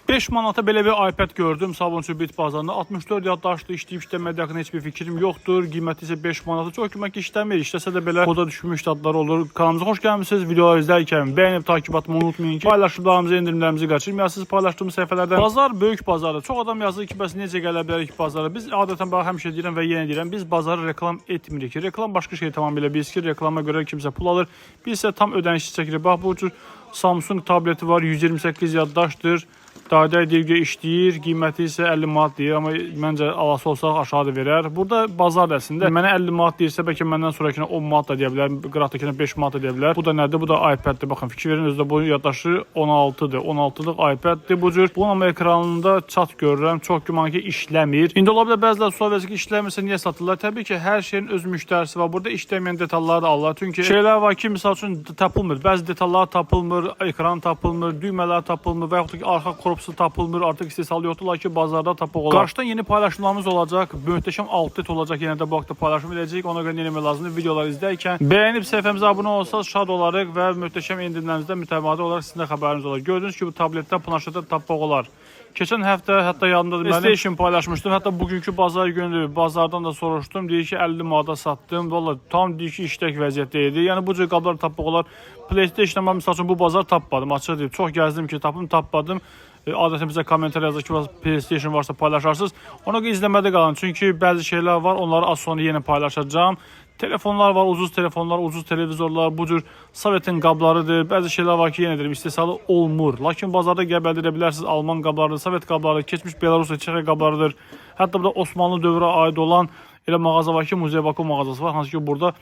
5 manata belə bir iPad gördüm Sabunçu Bit bazarında. 64 yaddaşlı, işləyib işləmədiyi haqqında heç bir fikrim yoxdur. Qiyməti isə 5 manata. Çox güman ki işləmir. İşləsə də belə koda düşmüş dadları olur. Kanalımıza xoş gəlmisiniz. Videoları izlərkən bəyənib takip atmayı unutmayın ki, paylaşımlarımızı, endirimlərimizi qaçırmayasınız paylaşdığımız səhifələrdən. Bazar böyük bazardır. Çox adam yazır ki, bəs necə gələ bilərik bazara? Biz adətən bax həmişə deyirəm və yenə deyirəm, biz bazara reklam etmirik. Reklam başqa şey tamamilə biz ki, reklama görə kimsə pul alır. Biz isə tam ödənişsiz çəkirik. Bax bu cür Samsung tableti var, 128 yaddaşdır. Dadə deyir işləyir, qiyməti isə 50 manat deyir, amma məncə alası olsaq aşağı da verər. Burada bazar əslində mənə 50 manat deyirsə, bəlkə məndən sonrakına 10 manat da deyə bilər, qıraqdakına 5 manat da deyə bilər. Bu da nədir? Bu da iPad-dir. Baxın, fikir verin, özü də bu yaddaşı 16-dır. 16-lıq iPad-dir bu cür. Bunun amma ekranında çat görürəm. Çox güman ki işləmir. İndi ola bilər bəzilər sual versin ki, işləmirsə niyə satırlar? Təbii ki, hər şeyin öz müştərisi var. Burada işləməyən detalları da alırlar. Çünki şeylər var ki, misal üçün tapılmır. Bəzi detallar tapılmır, ekran tapılmır, düymələr tapılmır və yaxud da ki, arxa korpusu tapılmır. Artıq istehsal yoxdur, lakin bazarda tapmaq olar. Qarşıdan yeni paylaşımlarımız olacaq. Möhtəşəm outlet olacaq. Yenə də bu haqda paylaşım edəcəyik. Ona görə nə etmək lazımdır? Videoları izlərkən bəyənib səhifəmizə abunə olsanız şad olarıq və möhtəşəm endirimlərimizdən mütəmadi olaraq sizin də xəbəriniz olar. Gördüyünüz kimi bu tabletdən, planşetdən tapmaq olar. Keçən həftə hətta yadımdadır mənim PlayStation paylaşmışdım. Hətta bugünkü bazar günü bazardan da soruşdum. Deyir ki 50 manata satdım. Vallahi tam deyir ki işlək vəziyyətdə idi. Yəni bu cür qablar tapmaq olar. PlayStation mən məsəl üçün bu bazar tapmadım. Açıq deyim. Çox gəzdim ki tapım, tapmadım. Adətən bizə kommentar yazır ki, PlayStation varsa paylaşarsınız. Ona görə izləmədə qalın. Çünki bəzi şeylər var, onları az sonra yenə paylaşacağam. Telefonlar var, ucuz telefonlar, ucuz televizorlar, bu cür Sovetin qablarıdır. Bəzi şeylər var ki, yenə deyirəm, istehsalı olmur. Lakin bazarda gəlib əldə edə bilərsiniz Alman qablarıdır, Sovet qabları, keçmiş Belarus və Çexiya qablarıdır. Hətta burada Osmanlı dövrə aid olan elə mağaza var ki, Muzey Baku mağazası var. Hansı ki, burada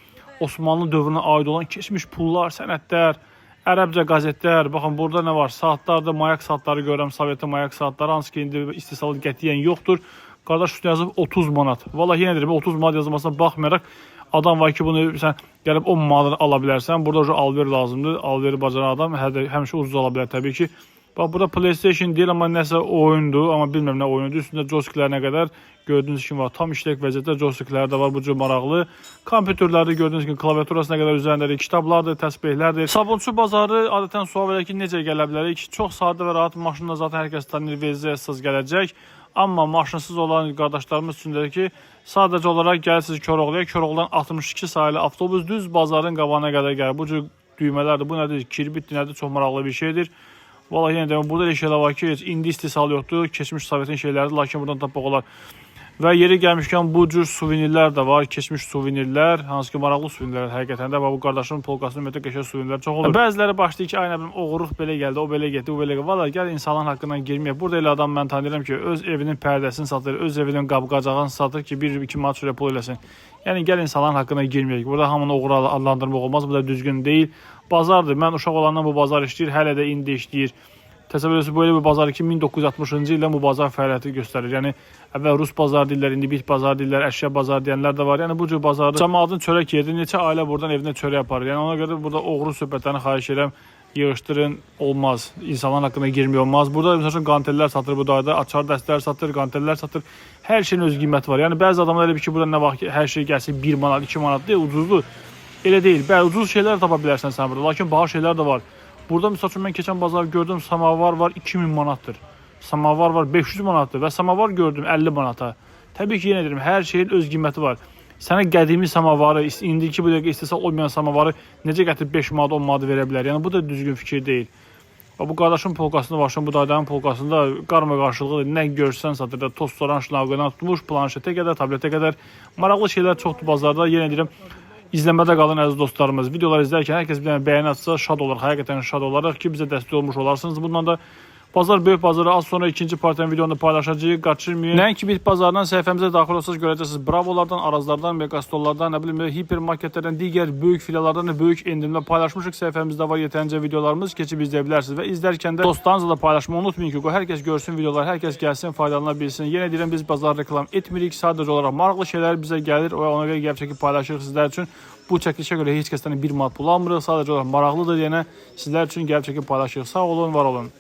Osmanlı dövrünə aid olan keçmiş pullar, sənədlər, ərəbcə qəzetlər, baxın burada nə var? Saatlarda mayak saatları görürəm, Sovetin mayak saatları, hansı ki indi istehsalı qətiyyən yoxdur. Qardaş üstünə yazıb 30 manat. Vallahi yenə deyirəm 30 manat yazılmasına baxmayaraq adam var ki bunu sən gəlib 10 manat ala bilərsən. Burada alver lazımdır. Alveri bacaran adam həmişə ucuz ala bilər təbii ki. Bax burada PlayStation deyil amma nəsə oyundur, amma bilmirəm nə oyundur. Üstündə joysticklərinə qədər gördüyünüz kimi var. Tam işlək vəziyyətdə joysticklər də var bu cür maraqlı. Kompüterlərdə gördüyünüz kimi klaviaturasına qədər üzərindədir, kitablardır, təsbehlərdir. Sabunçu bazarı adətən sual verək ki, necə gələ bilərik? Çox sadə və rahat maşınla zaten hər kəs tanıyır, VZ-sız gələcək. Amma maşınsız olan qardaşlarımız üçün deyir ki, sadəcə olaraq gəlirsiniz Koroğluya, Koroğludan 62 sayılı avtobus düz bazarın qabağına qədər gəlir. Bu cür düymələrdir. Bu nədir? Kirbitdir, nədir? Çox maraqlı bir şeydir. Vallahi yenə deyirəm, burada elə şeylər var ki, heç indi istehsal yoxdur. Keçmiş Sovetin şeyləridir, lakin buradan tapmaq olar. Və yeri gəlmişkən bu cür suvenirlər də var, keçmiş suvenirlər, hansı ki maraqlı suvenirlər həqiqətən də. Bax bu qardaşımın polkasında ümumiyyətlə qəşəng suvenirlər çox olur. Bəziləri başlayır ki, ay nə bilim oğurluq belə gəldi, o belə getdi, o belə gəldi. Vallahi gəl insanların haqqından girməyək. Burada elə adam mən tanıyıram ki, öz evinin pərdəsini satır, öz evinin qab-qacağını satır ki, 1-2 manat çörək pul eləsin. Yəni gəl insanların haqqına girməyək. Burada hamını oğru adlandırmaq olmaz. Bu da düzgün deyil. Bazardır. Mən uşaq olandan bu bazar işləyir, hələ də indi işləyir. Təsəvvür edirsiniz, bu elə bir bazar ki, 1960-cı ildən bu bazar fəaliyyəti göstərir. Yəni əvvəl Rus bazarı deyirlər, indi bit bazarı deyirlər, əşya bazarı deyənlər də var. Yəni bu cür bazarda camaatın çörək yedi, neçə ailə buradan evinə çörək aparır. Yəni ona görə burada oğru söhbətlərini xahiş edirəm, yığışdırın, olmaz. İnsanların haqqına girmək olmaz. Burada məsəl üçün qantellər satır bu dayda, açar dəstələr satır, qantellər satır. Hər şeyin öz qiyməti var. Yəni bəzi adamlar elə bir ki, burada nə vaxt ki, hər şey gəlsin 1 manat, 2 manat deyil, ucuzdur. Elə deyil. Bəli, ucuz şeylər tapa bilərsən sən burada. Lakin baha şeylər də var. Burada misal üçün mən keçən bazar gördüm, samavar var 2000 manatdır. Samavar var 500 manatdır və samavar gördüm 50 manata. Təbii ki, yenə deyirəm, hər şeyin öz qiyməti var. Sənə qədimi samavarı, indiki bu dəqiqə istehsal olmayan samavarı necə gətirib 5 manat, 10 manat verə bilər? Yəni bu da düzgün fikir deyil. Və bu qardaşın polkasında başım, bu daydanın polkasında qarma qarşılıqlı nə görsən satır da tost soran şlaqından tutmuş, planşetə qədər, tabletə qədər maraqlı şeylər çoxdur bazarda. Yenə deyirəm, İzləmədə qalın əziz dostlarımız. Videoları izlərkən hər kəs bir dənə bəyəni atsa şad olar. Həqiqətən şad olarıq ki, bizə dəstək olmuş olarsınız. Bundan da Bazar böyük bazarı az sonra ikinci partiyanın videonu paylaşacağıq. Qaçırmayın. Nəinki bit bazarından səhifəmizə daxil olsanız görəcəksiniz. Bravolardan, Arazlardan, Megastollardan, nə bilim hipermarketlərdən, digər böyük filiallardan da böyük endirimlər paylaşmışıq. Səhifəmizdə var yetərincə videolarımız. Keçib izləyə bilərsiniz və izlərkən də dostlarınızla da paylaşmayı unutmayın ki, qoy hər kəs görsün videoları, hər kəs gəlsin, faydalana bilsin. Yenə deyirəm biz bazar reklam etmirik. Sadəcə olaraq maraqlı şeylər bizə gəlir və ona görə gəlib çəkib paylaşırıq sizlər üçün. Bu çəkilişə görə heç kəsdən 1 manat pul almırıq. Sadəcə olaraq maraqlıdır yenə sizlər üçün gəlib çəkib paylaşırıq. Sağ olun, var olun.